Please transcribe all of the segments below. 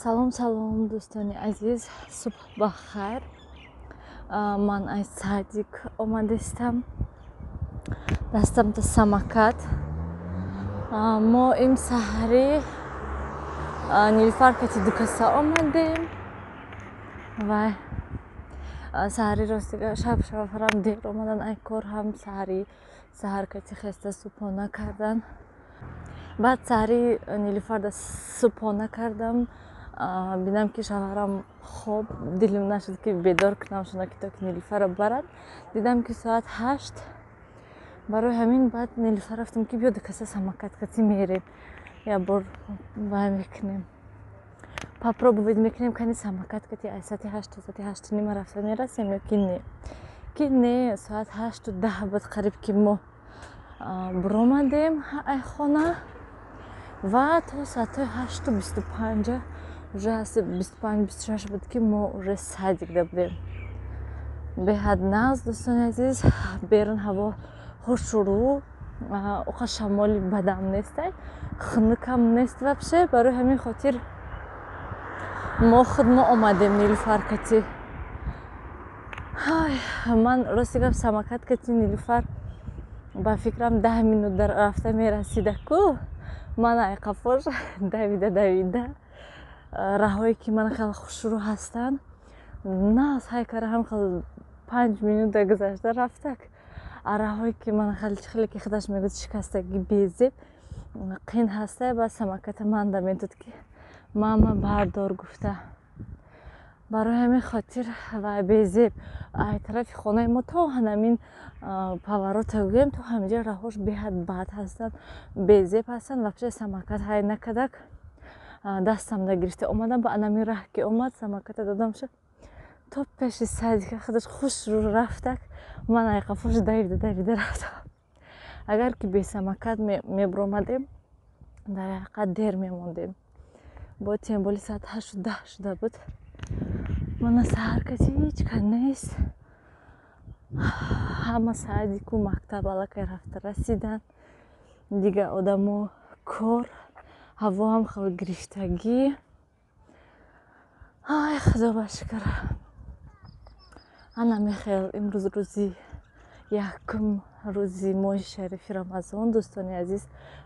Салом, салом, дӯстони азиз, субҳ ба хайр. Ман аз садик омадастам, дастамта самокат. Мо им саҳарӣ Нилуфар кати дукаса омадем. Вай саҳарӣ, ростига, шаб шавҳарам дер омадан ай кор, ҳам саҳарӣ саҳар кати хеста субҳона кардан. Баъд саҳарӣ Нилуфарда субҳона кардам. Бинам, ки шавҳарам хоб, дилим нашуд, ки бедор кунам шуна, ки то ки Нилуфарро барад. Дидам, ки соат 8. Барои ҳамин баъд Нилуфар рафтам, ки биё, дукаса самокат кати мерем, як бор вай мекунем, попробовать мекунем, кани самокат кати аз соати 8 то соати 8:30 рафта мерасем ё ки не. Ки не, соат 8:10 буд қариб, ки мо буромадем ай хона ва то соатҳои 8:25, уже 25, 26 буд, ки мо уже садикда будем. Беҳад нағз, дӯстони азиз, берун ҳаво хушрӯ, оқа шамоли бадам нестай, хунукам нест вообще. Барои ҳамин хотир мо худ мо омадем Нилуфар кати. Ман, рости гап, самокат кати Нилуфар ба фикрам 10 минут рафта мерасида ку. Ман айқафош давида давида, раҳое ки ман хеле хушрӯ ҳастанд, нағз ҳай кара, ҳам хел 5 минута гузашта рафтак. А раҳое ки ман хеле, хеле ки худаш мегӯяд, шикастагӣ, безеб, қин ҳаста, баъд самоката манда медод, ки мама, бардор гуфта. Барои ҳамин хотир ва безеб ай тарафи хонаи мо то ҳанамин поворота гӯем, то ҳаминҷа раҳош беҳад бад ҳастанд, безеб ҳастанд. Вообще самокат ҳай накардак, дастамда гирифта омадам. Ба анамин раҳ ки омад, самоката додамша, то пеши садика худаш хушрӯ рафтак. Ман айқафош давида давида рафтам. Агар ки бе самокат мебуромадем, дар ҳақиқат дер мемондем. Бо тем более соат 8:10 шуда буд. Мана, саҳар каси ҳеҷ кас нест, ҳама садику мактаб аллакай рафта расиданд, дигар одамо кор, ҳаво ҳам хеле гирифтагӣ. Ай, Худо ба шукр. Ана мехел имрӯз рӯзи якум, рӯзи моҳи шарифи Рамазон. Дӯстони азиз,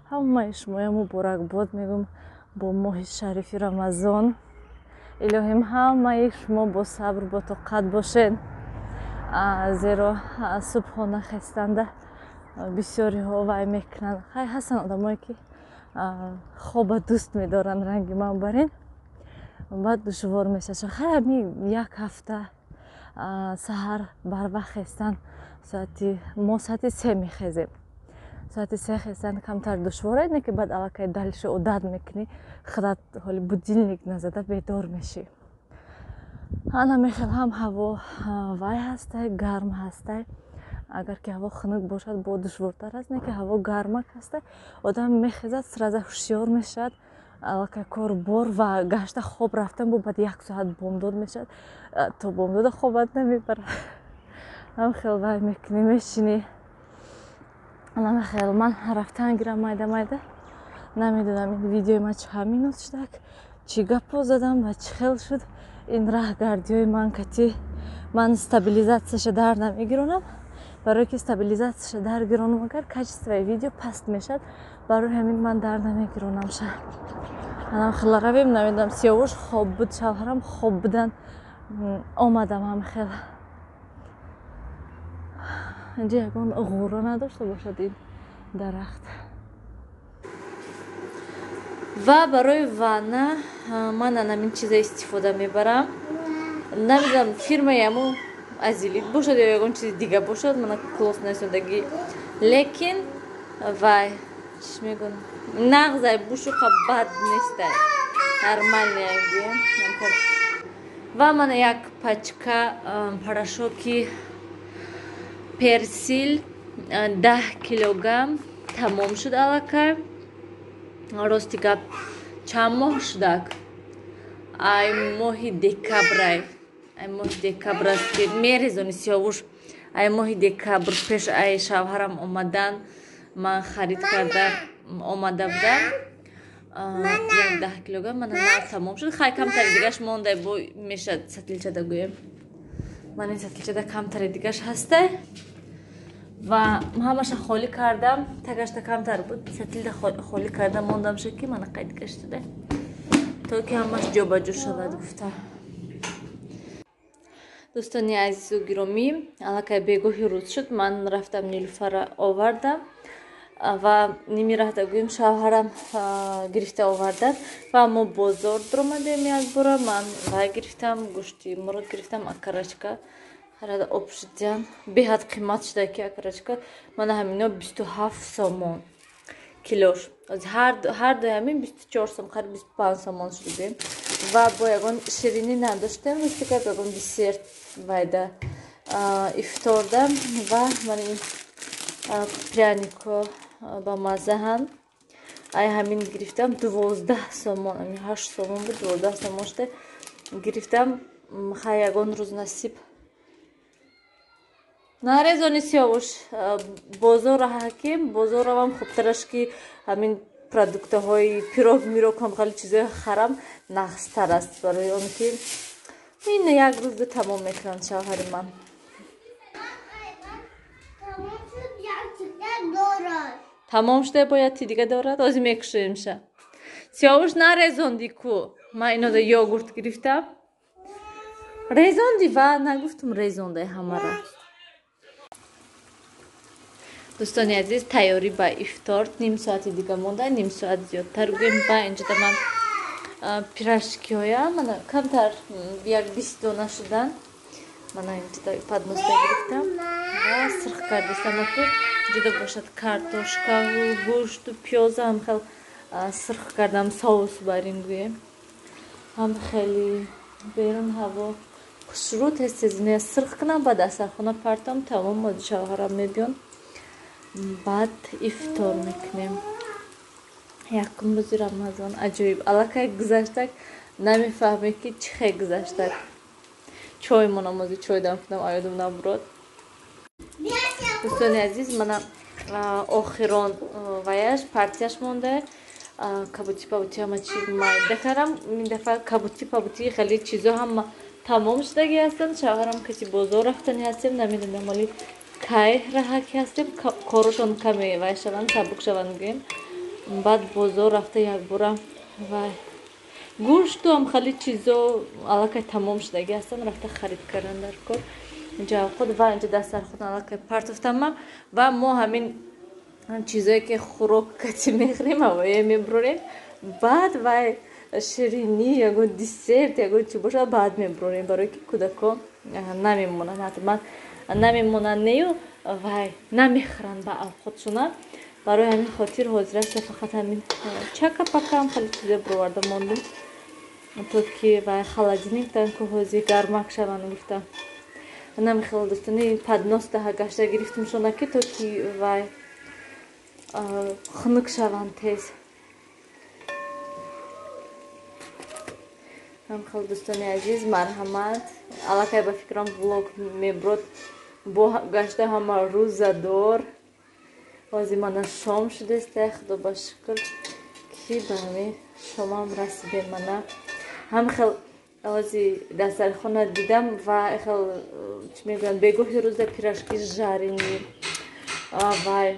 ҳамаи шумоя муборакбод мегӯм бо моҳи шарифи Рамазон. Илоҳим, ҳамаи шумо бо сабр, бо тоқат бошед, зеро субҳона хестанда бисёриҳо вай мекунанд. Хай, ҳастанд одамое, ки хоба дӯст медоранд, ранги ман барин, баъд душвор мешавад. Хай, ҳами як ҳафта саҳар барвақт хестан, соати мо соати 3 мехезем, соати 3 хестан камтар душворе, не ки баъд аллакай дальше одат мекунӣ, худат ҳоли будильник назада бедор мешӣ. Ана мехел ҳам ҳаво вай ҳастай, гарм ҳастай. Агар ки ҳаво хунук бошад, бо душвортар аст, не ки ҳаво гармак ҳастай, одам мехезад, сразу ҳушёр мешавад, аллакай кор бор ва гашта хоб рафтан, бо баъд як соат бомдод мешавад, то бомдода хобат намебарад. Ҳам хел вай мекунӣ, мешинӣ. Ана хел ман рафтан гирам майда майда. Намедонам, ин видеои ман чанд минут шудак, чӣ гапҳо задам ва чӣ хел шуд ин раҳгардиҳои ман кати. Ман стабилизатсияша дар намегиронам, барое ки стабилизатсияша дар гиронам, агар качествои видео паст мешавад. Барои ҳамин ман дар намегиронамша. Анам хела равем. Намедонам, Сиёвуш хоб буд, шавҳарам хоб буданд, омадам. Ҳам хел инҷа ягон ғӯра надошта бошад ин дарахт. Ва барои ванна ман анамин чиза истифода мебарам. Намедонам, фирмаи амо Азелит бошад ё ягон чизи дига бошад, мана клос насондагӣ, лекин вай чӣ мегӯн, нағзай, бушуқа бад нестай, нормальный гӯям. Ва мана як пачка порошоки Персил 10 килограмм тамом шуд аллакай. Рости гап, чанд моҳ шудак, ай моҳи декабрай, ай моҳи декабр аст, ки мерезони, Сиёвуш. Ай моҳи декабр, пеш ай шавҳарам омадан, ман харид карда омада будам. 10 килограмм мана нав тамом шуд. Хай камтари дигаш монда бо мешад сатилчада гӯем. Ман ин сатилчада камтари дигаш ҳастай ва ҳамаша холӣ кардам. Тагашта камтар буд, сатилда холӣ кардам, мондамша ки мана қай дигаш шуда, то ки ҳамаш ҷобаҷо шавад гуфта. Дӯстони азизу гиромӣ, аллакай бегоҳи рӯз шуд. Ман рафтам Нилуфара овардам ва ними раҳда гӯем шавҳарам гирифта овардад ва мо бозор дуромадем якбора. Ман вай гирифтам, гӯшти мурғ гирифтам, окорочка харада об шудян. Беҳад қимат шуда ки окорочка. Мана ҳамино 27 сомон килош. Ҳар дуи ҳамин 24 сом, қариб 25 сомон шуд гӯем. Ва бо ягон ширинӣ надоштем, рости гап ягон десерт вайда ифторда. Ва мана ин прянико ба маззаҳанд. Ай ҳамин гирифтам 12 сомон, ами 8 сомон буд, 12 сомон шуда гирифтам. Хай ягон рӯз насиб нарезони Сиёвуш бозор ҳаким, бозор равам хубтараш ки ҳамин продуктаҳои пирог мирог ҳам хеле чизои харам нағзтар аст, барои он ки ин як рӯз тамом мекунанд шавҳари ман. Тамом шуда бояд ти дига дорад, ҳозир мекушоемша. Сиёвуш нарезонди ку. Ман инода йогурт гирифтам. Резонди ва нагуфтум резондай ҳамара. Дӯстони азиз, тайёрӣ ба ифтор ним соати дига монда, ним соат зиёдтар гӯем. Ва инҷода ман пирожкиҳоя мана камтар як 20 дона шудан. Мана инҷода подноста гирифтам ва сирх кардастам. Аку инҷода бошад картошкаву гӯшту пиёза ҳам хел сирх кардам, соус бар ин гӯем. Ҳам хеле берун ҳаво хушрӯ, тез тез иноя сирх кунам, баъд асархона партом, тамом. Моди шавҳарам мебиён, баъд ифтор мекунем. Якум рӯзи Рамазон аҷоиб аллакай гузаштак, намефаҳмем ки чӣ хел гузаштак. Чой монам, ози чой дам кунам, аёдам набурод. Дӯстони азиз, мана охирон ваяш партияш монда. Кабути пабути ҳама чи майда кардам. Ин дафъа кабути пабути хеле чизо ҳама тамом шудаги ҳастанд. Шавҳарам каси бозор рафтани ҳастем, намедонам оли кай раҳаки ҳастем, корошон каме вай шаванд, сабук шаванд гӯем. Баъд бозор рафта якбора вай гӯшту ҳам хеле чизо аллакай тамом шудаги ҳастанд, рафта харид кардан дар кор. Инҷа авқот ва инҷа дастархон аллакай партофтама ва мо ҳамин чизое ки хӯрок кати мехӯрем, ҳавоя мебурорем. Баъд вай ширинӣ, ягон десерт, ягон чи бошад, баъд мебурорем, барое ки кӯдако намемонанд, ҳатман намемонанд нею вай намехӯранд ба авқотшона. Барои ҳамин хотир ҳозираста фақат ҳамин чака пакам хеле чизо бироварда мондум, то ки вай холодильниктан ку ҳозир гармак шаванд гуфта. Намехел дӯстони, поднос даҳа гашта гирифтимшона ки то ки вай хунук шаванд тез. Ҳамхел дӯстони азиз, марҳамат. Аллакай ба фикрам влог мебурод бо гашта ҳама рӯзадор. Ҳозир мана шом шудеста, худо ба шукр ки ба ҳамин шомам расидем. Мана ҳамхел ҳозир дастархона дидам ва хел чӣ мегӯянд, бегоҳи рӯза пирожки жареный вай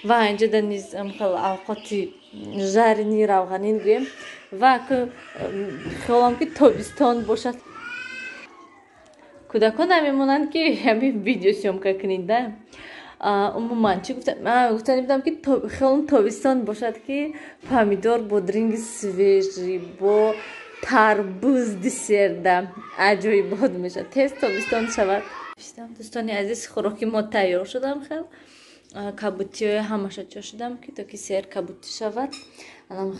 ва инҷода низ хел авқоти жареный равғанин гӯем. Ва хиёлам ки тобистон бошад, кӯдакон намемонанд ки ҳамин видеосъёмка кунед да. Умуман чӣ гуфтани будам ки хиёлам тобистон бошад ки помидор, бодринги свежий бо тарбуз десерда аҷоибот мешавад. Тез тобистон шавад. Дӯстони азиз, хӯроки мо тайёр шудам. Хел кабутиҳои ҳамаша чо шудам ки то ки сер кабутӣ шавад.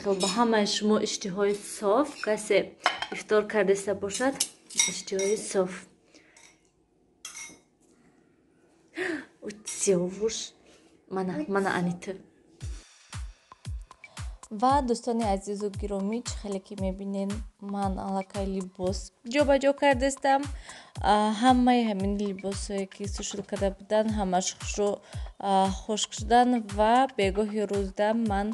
Хел ба ҳамаи шумо иштиҳои соф, касе ифтор кардаиста бошад, иштиҳои соф. Сиёвуш, мана мана аниты. Ва дӯстони азизу гиромӣ, чӣ хеле ки мебинед, ман аллакай либос ҷобаҷо кардастам. Ҳамаи ҳамин либосҳое, ки сушилка карда буданд, ҳамаш хушрӯ хушк шуданд. Ва бегоҳи рӯзда ман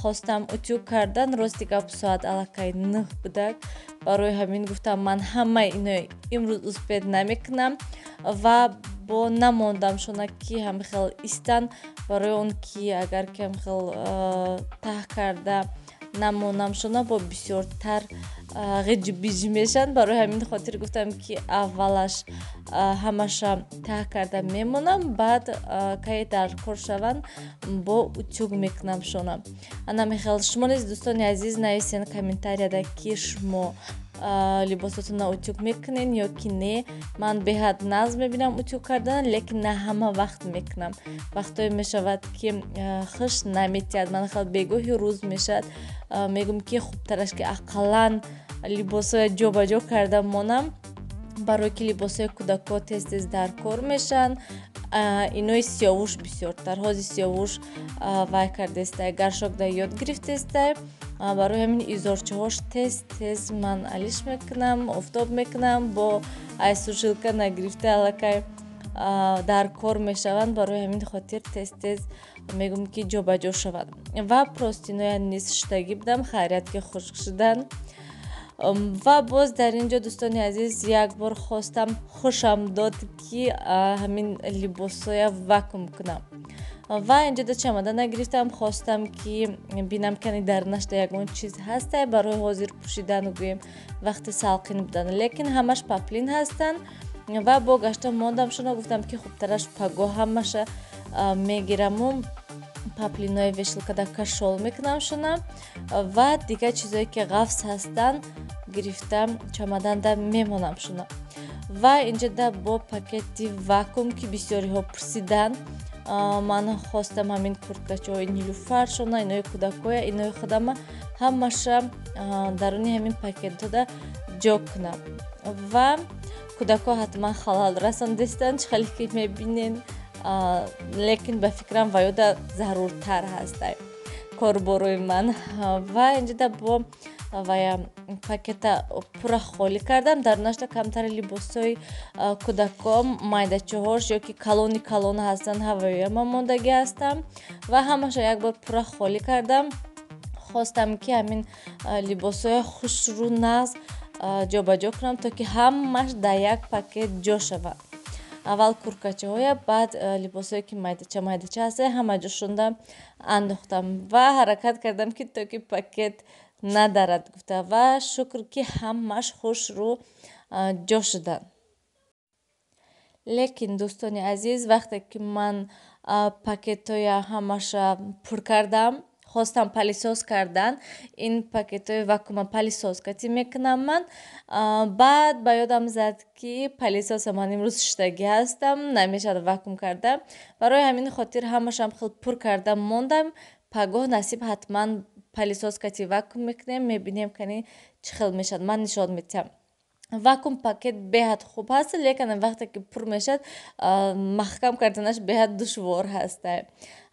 хостам утюг кардан. Рости гап, соат аллакай 9 будак. Барои ҳамин гуфтам, ман ҳамаи ино имрӯз успеть намекунам ва бо намондам шона, ки ҳамихел истан. Барои он ки агар ки ҳамихел таҳ карда намонам шона, бо бисёртар ғиҷ биҷ мешаванд. Барои ҳамин хотир гуфтам, ки аввалаш ҳамаша таҳ карда мемонам, баъд кай дар кор шаванд, бо утюг мекунам шона. Ана мехел. Шумо низ, дӯстони азиз, нависен комментарияда, ки шумо либосотонро утюг мекунед ё ки не. Ман беҳад нағз мебинам утюг кардан, лекин на ҳама вақт мекунам. Вақтое мешавад, ки хуш наметиҳад. Ман хел бегоҳи рӯз мешавад, мегӯм, ки хубтараш, ки ақаллан либосҳоя ҷобаҷо карда монам, барое ки либосҳои кӯдакҳо тез тез дар кор мешаванд. Инои Сиёвуш бисёртар, ҳози Сиёвуш вай кардестай, горшок да ёд гирифтестай. Барои ҳамин изорчаҳош тез тез ман алиш мекунам, офтоб мекунам, бо ай сушилка нагирифта аллакай дар кор мешаванд. Барои ҳамин хотир тез тез мегӯм, ки ҷобаҷо шавад. Ва простыня низ шуштагӣ будам, хайрият, ки хушк шуданд. Ва боз дар ин ҷо, дӯстони азиз, як бор хостам, хушам дод, ки ҳамин либосҳоя вакуум кунам. Ва инҷо чамада нагирифтам, хостам, ки бинам, кани дар нашта ягон чиз ҳастай барои ҳозир пӯшидан, гӯем, вақти салқин будан. Лекин ҳамаш поплин ҳастанд. Ва бо гашта мондам шуно, гуфтам, ки хубтараш пагоҳ ҳамаша мегираму поплинои вешалка да кашол мекунам шуна ва дигар чизое, ки ғафз ҳастанд, гирифта чамаданда мемонам шуна. Ва инҷода бо пакети вакуум, ки бисёриҳо пурсиданд, ман хостам ҳамин курткачаҳои Нилуфар шона, инои кӯдакоя, инои худама, ҳамаша даруни ҳамин пакетҳода ҷо кунам. Ва кӯдакҳо ҳатман халал расондистанд, чӣ хеле ки мебинен, лекин ба фикрам, ваёда заруртар ҳастай корборои ман. Ва инҷода бо вая пакета пурра холӣ кардам. Дар нашта камтари либосҳои кӯдаком, майдачаҳош ё ки калони калон ҳастанд, ҳавояма мондагӣ ҳастам. Ва ҳамаша як бор пурра холӣ кардам. Хостам, ки ҳамин либосҳои хушрӯ, нағз ҷобаҷо кунам, то ки ҳамаш дар як пакет ҷо шавад. Аввал курткачаҳоя, баъд либосҳое, ки майдача майдача ҳастанд, ҳама ҷошонда андохтам ва ҳаракат кардам, ки то ки пакет надарад гуфта. Ва шукр, ки ҳамаш хушрӯ ҷо шуданд. Лекин, дӯстони азиз, вақте ки ман пакетҳоя ҳамаша пур кардам, хостам пылесос кардан, ин пакетҳои вакуума пылесос катӣ мекунам ман. Баъд ба ёдам зад, ки пылесоса ман имрӯз шуштагӣ ҳастам, намешавад вакуум карда. Барои ҳамин хотир ҳамашам хел пур карда мондам. Пагоҳ насиб ҳатман пылесос кати вакуум мекунем, мебинем, кани чӣ хел мешавад, ман нишон медиҳам. Вакуум пакет беҳад хуб ҳаст, лекин вақте ки пур мешавад, маҳкам карданаш беҳад душвор ҳаст.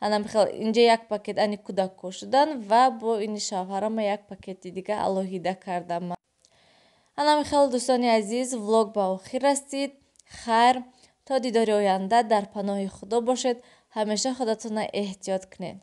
Анамихел, инҷа як пакет ани кӯдакҳо шуданд ва бо ини шавҳарама як пакети дига алоҳида кардам. Анамихел, дӯстони азиз, влог ба охир расид. Хайр, то дидори оянда дар паноҳи Худо бошед. Ҳамеша худатонро эҳтиёт кунед.